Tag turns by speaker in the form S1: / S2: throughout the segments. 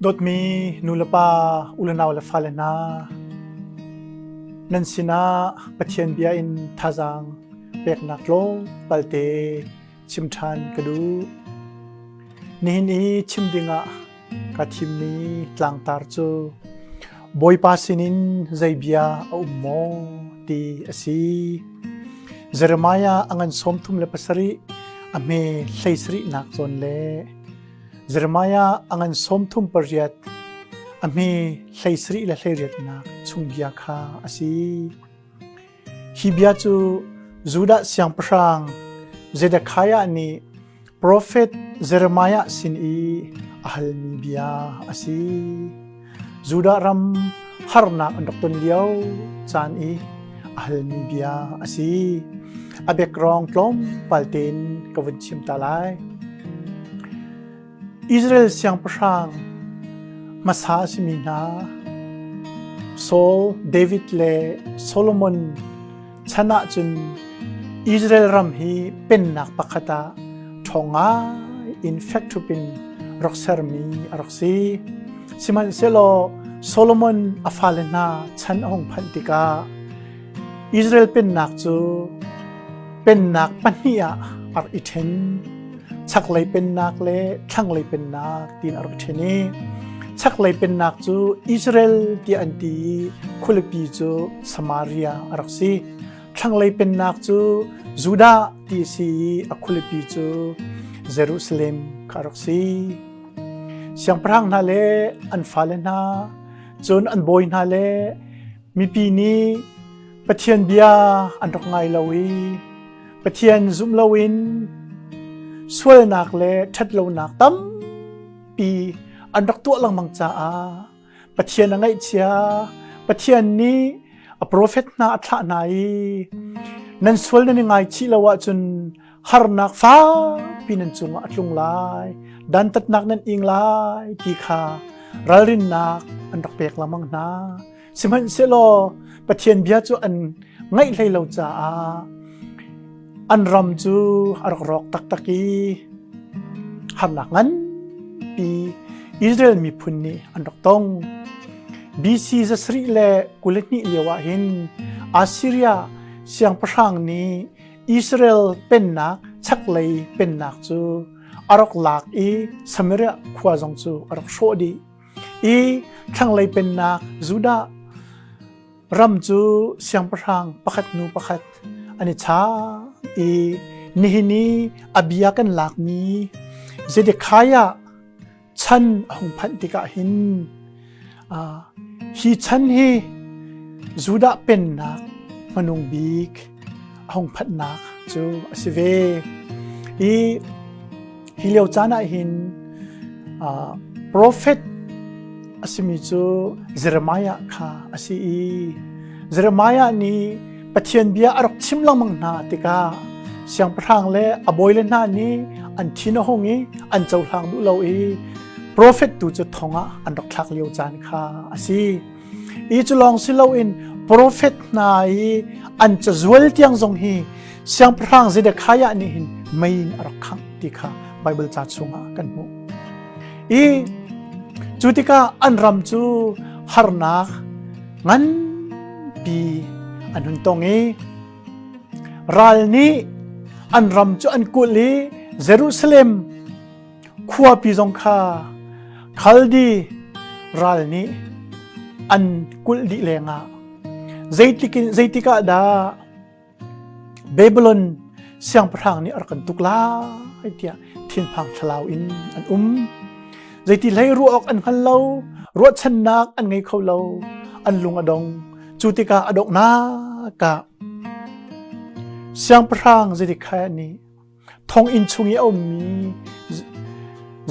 S1: Dawtmi nulepa, ulenau le fale hna, nan sinah Pathian bia in thazaang peknak tlawmpal te chim ṭhan ka duh. Nihin i chim dingah ka thimmi tlangtar cu Bawipa sinin zei bia a um maw ti a si. Jeremiah a ngan 37 a hme 17nak zawn le Jeremiah a ngan 38 a hme 17 le 18nak chung bia kha a si. Hi bia cu Judah siangpahrang Zedekiah nih profet Jeremiah sin i a halmi bia a si. Judah ram harnak an rak ton lio caan i a halmi bia a si. A background tlawmpal tein ka vun chim ta lai. Israel siangpahrang hmasa a simi hna Saul, David le Solomon chan ahcun Israel ram hi pennak pakhat ah ṭhawng ngai in fek ṭhup in rak sermi a rak si. Sihmanhsehlaw Solomon a fale hna chan a hung phanh tikah Israel pennak cu pennak pahnih ah a rak i ṭhen. Chaklei pennak le thlanglei pennak tiin a rak ṭhen i chaklei pennak cu Israel tiah an ti i khualipi cu Samaria a rak si. Thlanglei pennak cu Judah ti a si i a khualipi cu Jerusalem kha a rak si. Siangpahrang hna le an fale hna, cun an bawi hna le mipi nih Pathian bia an rak ngai lo i Pathian zumh loin sualnak le ṭhatlonak tampi an rak tuah lengmang caah Pathian a ngaihchia. Pathian nih a profet hna a thlah hna i nan sual nan i ngaichih lo ahcun harnak fakpi nan cungah a tlung lai, dantatnak nan ing lai ti kha ralrinnak an rak pek lengmang hna. Sihmanhsehlaw Pathian bia cu an ngaih hlei lo caah an ram cu a rak rawk taktak i harnak nganpi Israel miphun nih an rak tong. BC 722 lio ah hin Assyria siangpahrang nih Israel pennak chaklei pennak cu a rak lak i Samaria khua zong cu a rak hrawh dih. I thlanglei pennak Judah ram cu siangpahrang pakhat hnu pakhat an i chang i nihin i a bia kan lakmi Zedekiah chan a hung phanh tikah hin hi chan hi Judah pennak hmanung bik a hung phanhnak cu a si ve. I hi lio caan ah hin profet a simi cu Jeremiah kha a si i Jeremiah nih Pathian bia a rak chim lengmang hna tikah siangpahrang le a bawile hna nih an thin a hung i an cohlang duh lo i profet tu cu thong ah an rak thlak lio caan kha a si. I cu lawng si loin profet hna i an cazual tiang zong hi siangpahrang Zedekiah nih hin mei in a rak khangh ti kha Baibal ca chungah kan hmuh. I cu tikah an ram cu harnak nganpi an hun tong i ral nih an ram cu an kulh i Jerusalem Khuapi zong kha Khaldi ral nih an kulh dih lengah zeitik in zeitik ah dah Babylon siangpahrang nih a rak kan tuk lai tiah thinphang thlalau in an um. Zeiti hlei ruah awk an hngal lo, ruahchannak an ngei kho lo, an lung a dong. Cu tikah a donghnak ah siangpahrang Zedekiah nih Thonginn chung i a ummi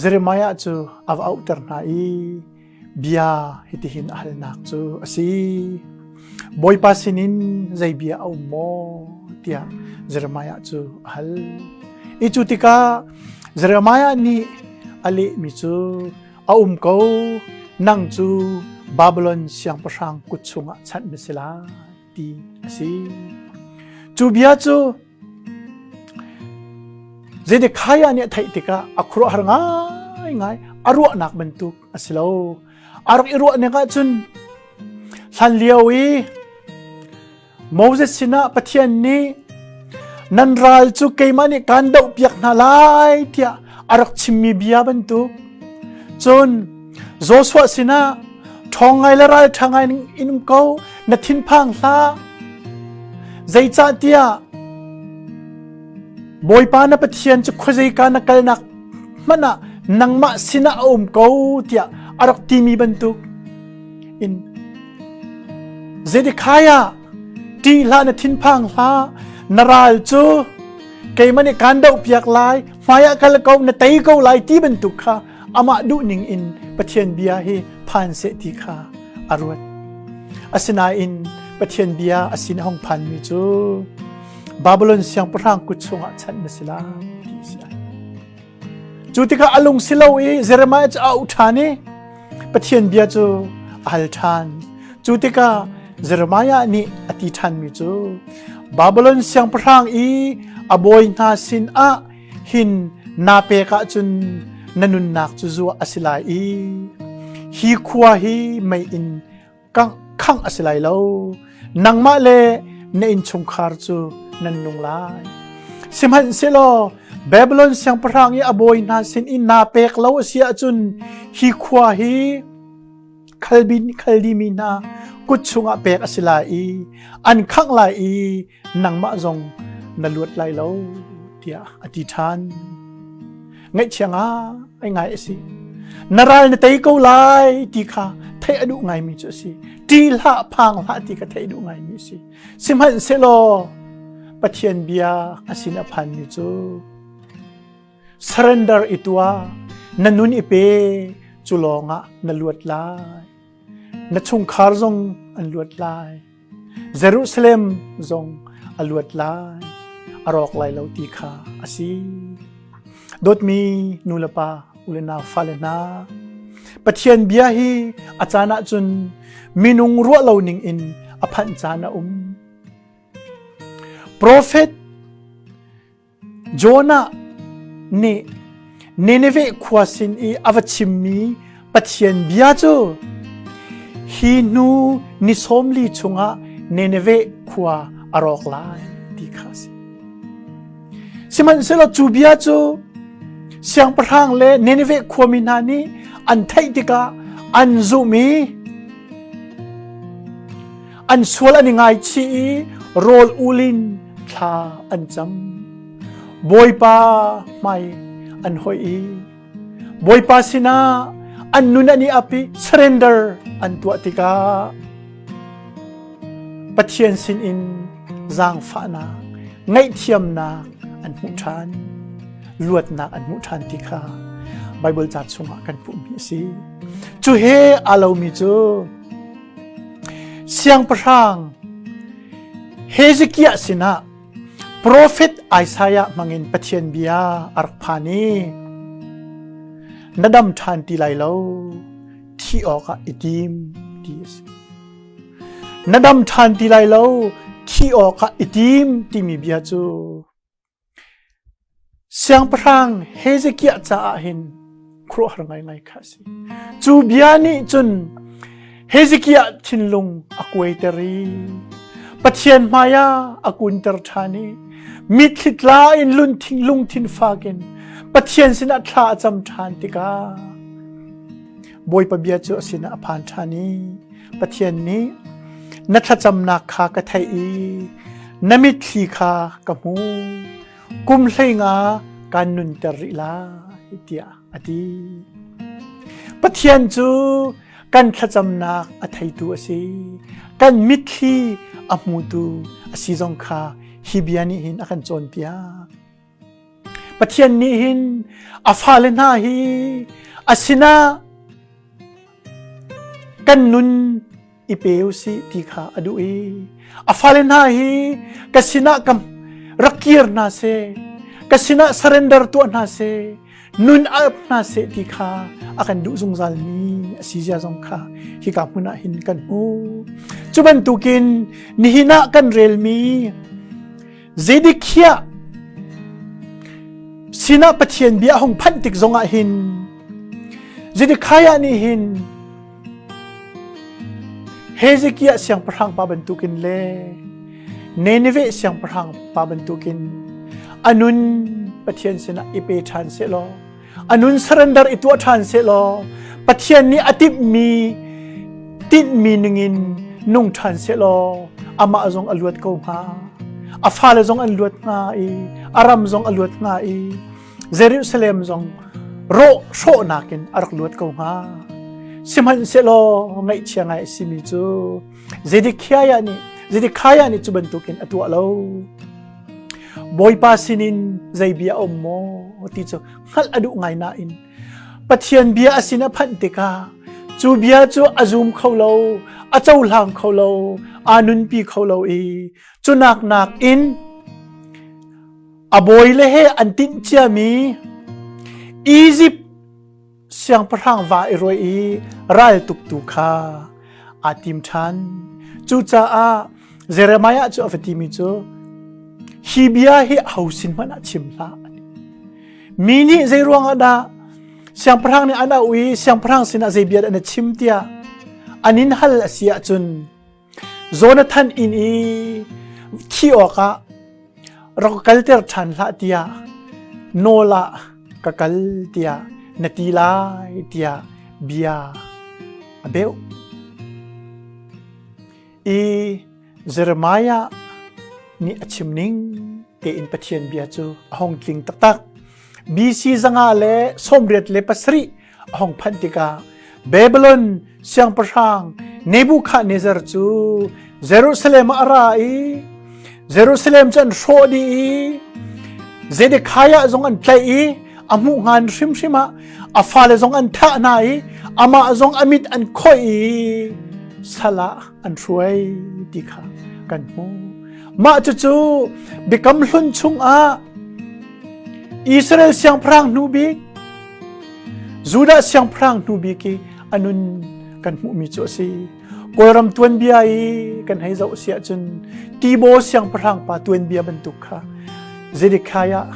S1: Jeremiah cu a va auhter hna i bia hitihin a halnak cu a si. Bawipa sinin zei bia a um maw tiah Jeremiah cu a hal. I cu tikah Jeremiah nih a lehmi cu a um ko, nang cu Babylon siangpahrang kut chungah chanh na si lai ti a si. Cu bia cu Zedekiah nih a theih tikah a khuaruahhar ngaingai. a ruahnak bantuk a si lo. A rak i ruah ning ahcun hlan lio i Moses sinah Pathian nih nan ral cu keimah nih kaan dohpiak hna lai tiah a rak chimmi bia bantuk. Cun Joshua sinah ṭhawng ngai le ralṭha ngai in um ko, na thinphang hlah. Zeicahtiah Bawipa na Pathian cu khuazeika na kalnak hmanh ah nangmah sinah a um ko tiah a rak timi bantuk in Zedekiah ṭih hlah na thinphang hlah na ral cu keimah nih kaan dohpiak lai hmaiah kal ko na tei ko lai ti bantuk kha amah duhning in Pathian bia hi phan seh ti kha a ruat. Asinain Pathian bia a sin a hung phanmi cu Babylon siangpahrang kut chungah chanh na si lai ti a si ai. Cu tikah a lung si lo i Jeremiah cu a auh ṭhan i Pathian bia cu a hal ṭhan. Cu tikah Jeremiah nih a ti ṭhanmi cu Babylon siangpahrang i a bawi hna sin ah hin naa pek ahcun na nunnak cu zuah a si lai i hi khua hi mei in khangh a si lai lo. Nangmah le na innchungkhar cu nan nung lai. Sihmanhsehlaw Babylon siangpahrang i a bawi hna sin i naa pek lo a si ahcun hi khua hi Khaldi mi hna kut chungah pek a si lai i an khangh lai i nangmah zong na luat lai lo tiah a ti ṭhan. Ngaihchia ngai ngai a si. Na ral na tei ko lai ti kha theih a duh ngaimi cu a si. Ṭih hlah, phang hlah ti kha theih a duh ngaimi a si. Sihmanhsehlaw Pathian bia a sin a phanmi cu surrender i tuah, na nun i pe, cu lawngah na luat lai. Na chungkhar zong an luat lai. Jerusalem zong a luat lai, a rawk lai lo ti kha a si. Dawtmi nu le pa, u le nau fale hna, Pathian bia hi a caan ahcun minung ruah lo ning in a phanh caan a um. Profet Jonah nih Nineveh khua sin i a va chimmi Pathian bia cu hi hnu ni 40 chungah Nineveh khua a rawk lai ti kha a si. Sihmanhsehlaw cu bia cu siangpahrang le Nineveh khuami hna nih an theih tikah an zumh i an sual an i ngaichih i rawl ul in thla an cam. Bawipa hmai an hoih i Bawipa sinah an nun an i ap i surrender an tuah tikah Pathian sinin zaangfahnak, ngaihthiamnak an hmuh ṭhan, luatnak an hmuh ṭhan ti kha Baibal ca chungah kan hmuhmi a si. Cu he aa lomi cu Siangpahrang Hezekiah sinah profet Isaiah hmangin Pathian bia a rak phan i na dam ṭhan ti lai lo, thih awkah i tim ti a si. Na dam ṭhan ti lai lo, thih awkah i tim timi bia cu Siangpahrang Hezekiah caah hin khuaruahhar ngaingai kha a si. Cu bia nih cun Hezekiah thinlung a kuaiter i Pathian hmaiah a kunter ṭhan i mitthli tla in lungthin fak in Pathian sinah thla a cam ṭhan tikah Bawipa bia cu a sinah a phan ṭhan i Pathian nih na thlacamnak kha ka theih i na mitthli kha ka hmu. Kum 15 kaan nunter rih lai tiah a ti. Pathian cu kan thlacamnak a theitu a si. Kan mitthli a hmutu a si zong kha hi bia nih hin a kan cawnpiak. Pathian nih hin a fale hna hi a sinah kan nun i pe u sih ti kha a duh i a fale hna hi ka sinah ka rak kir hna seh, ka sinah surrender tuah hna seh, nun ap hna seh ti kha a kan duh zungzal mi a si zia zong kha hika hmun ah hin kan hmu. Cu bantukin nihin ah kan relmi Zedekiah sinah Pathian bia a hung phanh tik zongah hin. Zedekiah nih hin Hezekiah siangpahrang pa bantukin le Nineveh siangpahrang pa bantukin a nun Pathian sinah i pe ṭhan sehlaw a nun surrender i tuah ṭhan sehlaw Pathian nih a timhmi tinhmi ningin nung ṭhan sehlaw amah zong a luat ko hnga. A fale zong an luat hnga i a ram zong a luat hnga i Jerusalem zong rawh hrawhnak in a rak luat ko hnga. Sihmanhsehlaw ngaihchia ngai a simi cu Zedekiah nih Zedekiah nih cu bantukin a tuah lo. Bawipa sinin zei bia a um maw ti cu hngalh a duh ngai nain Pathian bia a sin a phanh tikah cu bia cu a zum kho lo, a cohlang kho lo, aa nunpi kho lo i cu nak nakin a bawile he an tinh ciami Izipt siangpahrang va i ruai i ral tuktu kha aa tim ṭhan. Cucaah Jeremiah cu a va timi cu hi bia hi aho sin hmanh ah chim hlah. Mi nih zei ruangah dah siangpahrang nih an auh i siangpahrang sinah zei bia dah na chim tiah an in hal a si ahcun Jonathan inn i thi awkah rak kalter ṭhan hlah tiah nawl ah ka kal tiah na ti lai tiah bia a beuh. I Jeremiah nih a chim ning tein Pathian bia cu a hung tling taktak. BC 187 a hung phanh tikah Babylon siangpahrang Nebuchadnezzar cu Jerusalem ah a ra i Jerusalem cu an hrawh dih i Zedekiah zong an tlaih i a hmuh hngan hrimhrim ah a fale zong an thah hna i amah zong a mit an khoih i sal ah an hruai ti kha kan hmuh. Mah cucu Biakam Hlun chungah Israel siangpahrang hnu bik Judah siangpahrang hnu bik i a nun kan hmuhmi cu a si. Kawlram tuanbia i kan hei zoh si ahcun Tibaw siangpahrang pa tuanbia bantuk kha Zedekiah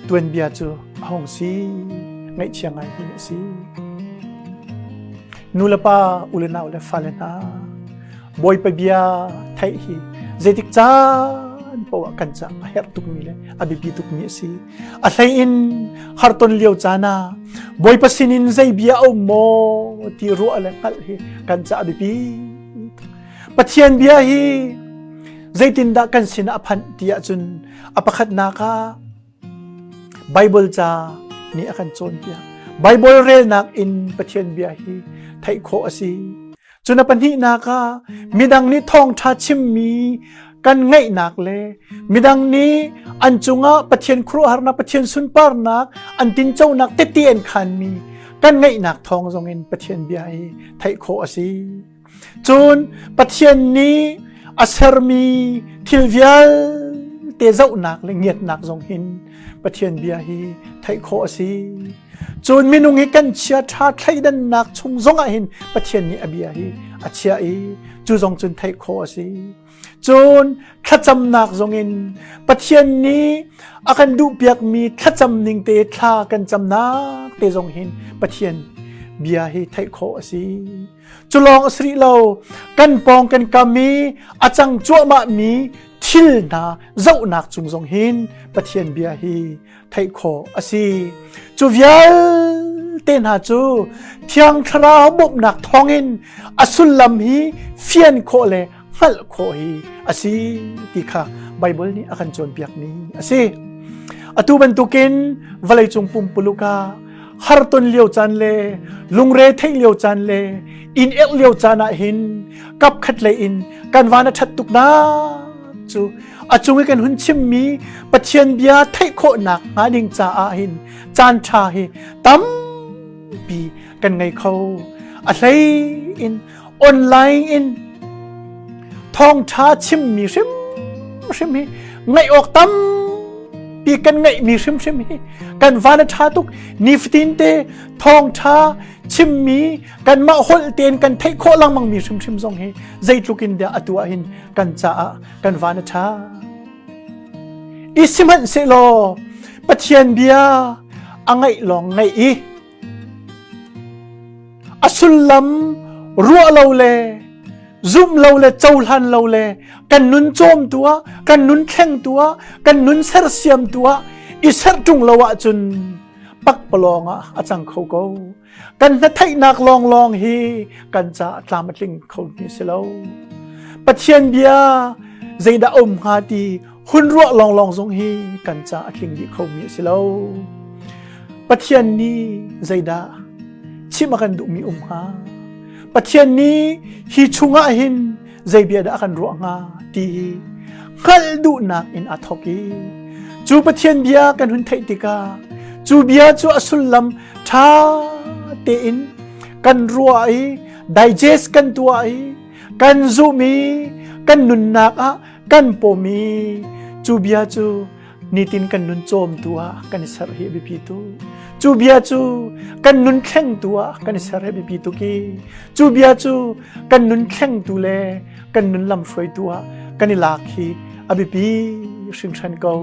S1: tuanbia cu a hung si. Ngaihchia ngai hi a si. Nu le pa, u le nau le fale hna, Bawipa bia theih hi zeitik caan poah kan caah a herh tukmi le a biapi tukmi a si. A hlei in harton lio caan ah Bawipa sinin zei bia a um maw ti ruah le hngalh hi kan caah a biapi. Pathian bia hi zeitindah kan sinah a phanh ti ahcun a pakhatnak ah Baibal ca nih a kan cawnpiak. Baibal relnak in Pathian bia hi theih khawh a si. Cun a pahnihnak ah midang nih thawngṭha chimmi kan ngaihnak le midang nih an cungah Pathian khuaruahharnak, Pathian sunparnak, an tinconak tete an khanmi kan ngaihnak thawng zongin Pathian bia hi theih khawh a si. Cun Pathian nih a sermi thil vialte zohnak le ngiatnak zong hin Pathian bia hi theih khawh a si. Cun minung hi kan chia ṭha thleidannak chung zongah hin Pathian nih a bia hi a chiah i cu zong cun theih khawh a si. Cun thlacamnak zongin Pathian nih a kan duhpiakmi thlacam ning te thla kan camnak te zong hin Pathian bia hi theih khawh a si. Cu lawng a si rih lo, kan pawng kan kam i a cang cuahmahmi thil hna zohnak cung zong hin Pathian bia hi theih khawh a si. Cu vialte hna cu Thiang Thlarau bawmhnak thawngin a sullam hi fian khawh le hngalh khawh hi a si ti kha Baibal nih a kan cawnpiakmi a si. Atu bantukin vawleicung pumpuluk ah harton lio caan le lungre theih lio caan le inn erh lio caan ah hin kap khat lei in kan van a ṭhat tuk nak cu a cung i kan hun chimmi Pathian bia theih khawhnak hnga ding caah hin caan ṭha hi tampi kan ngei kho. A hlei in online in thawngṭha chimmi hrimhrim hi ngaih awk tampi kan ngeihmi hrimhrim hi kan van a ṭha tuk nifatin te thawngṭha chimmi kanmah holh tein kan theih khawh lengmangmi hrimhrim zong hi zeitluk in dah atu ah hin kan caah kan van a ṭha. I sihmanhsehlaw Pathian bia a ngaih lawng ngaih i sullam ruah lo le zumh lo le cohlan lo le kan nun cawm tu ah kan nun thleng tu ah kan nun sersiam tu ah i serh ṭung lo ahcun pakpalawng ah a cang kho ko. Kan hnatheihnak lawnglawng hi kan caah tlam a tling kho mi si lo. Pathian bia zeidah um hnga ti hun ruah lawnglawng zong hi kan caah a tling dih kho mi a si lo. Pathian nih zeidah chim a kan duhmi um hnga? Pathian nih hi chungah hin zei bia dah a kan ruah hnga ti hi hngalh duhnak in aa thawk i cu Pathian bia kan hun theih tikah cu bia cu a sullam ṭha tein kan ruah i digest kan tuah i kan zumh i kan nunnak ah kan pom i cu bia cu nitin kan nun cawmtu ah kan i ser hi a biapi tu cu bia cu kan nun thlengtu ah kan i ser hi a biapi tuk i cu bia cu kan nun thlengtu le kan nun lamhruaitu ah kan i lak hi a biapi hringhran ko.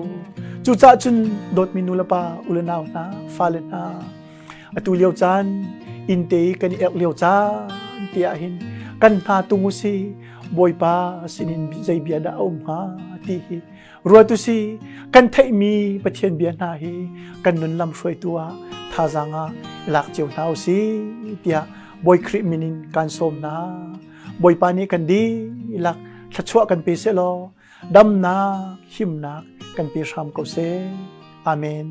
S1: Cucaah cun dawtmi nu le pa u le nau hna fale hna atu lio caan innte i kan i erh lio caan te ah hin kan hna tung u si Bawipa sinin zei bia dah a um hnga ti hi ruat u si kan theihmi Pathian bia hna hi kan nun lam hruaitu ah thazaang ah i lak cio hna u si tiah Bawi Khrih min in kan sawm hna. Bawipa nih kan dihlak thluachuah kan pe seh law damnak himnak kan pe hram ko seh. Amen.